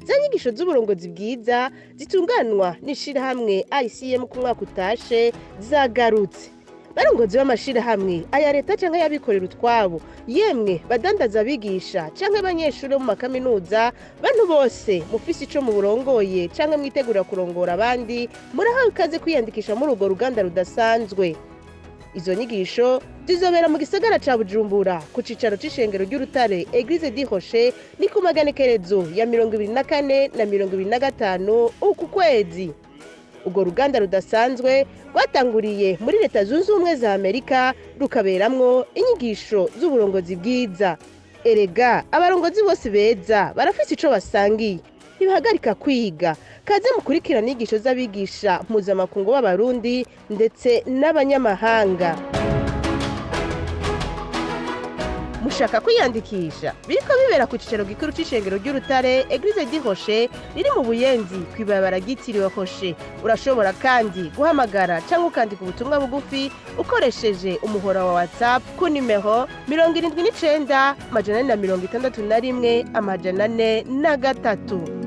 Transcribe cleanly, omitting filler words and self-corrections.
Za nyigisho z'uburongozi bwiza zitunganwa n'ishirahamwe ICM ku mwaka utashe zagarutse. Barongozi b'amashirahamwe aya leta canke y'abikorera utwabo, yemwe badandaza, abigisha canke abanyeshuri bo mu makaminuza, bantu bose mufise ico muburongoye canke mwitegurira kurongora abandi, murahawe ikaze kwiyandikisha muri urwo ruganda rudasanzwe. Izo nyigisho zizobera mu gisagara ca Bujumbura ku cicaro c'ishengero ry'Urutare, Eglise du Rocher, ni ku maganekerezo ya 24 na 25 uku kwezi. Urwo ruganda rudasanzwe rwatanguriye muri Leta Zunze Ubumwe za Amerika, rukaberamwo inyigisho z'uburongozi bwiza. Erega abarongozi bose beza barafise ico basangiye: ntibahagarika kwiga. Kaze mukurikirana inyigisho z'abigisha mpuzamakungu b'Abarundi ndetse n'abanyamahanga. Mushaka kwiyandikisha? Biriko bibera ku cicaro gikuru c'ishengero ry'Urutare, Eglise du Rocher, riri mu Buyenzi kw'ibarabara ryitiriwe Rocher. Urashobora kandi guhamagara cyangwa ukandika ubutumwa bugufi ukoresheje umuhora wa WhatsApp ku nimero 79 461 403.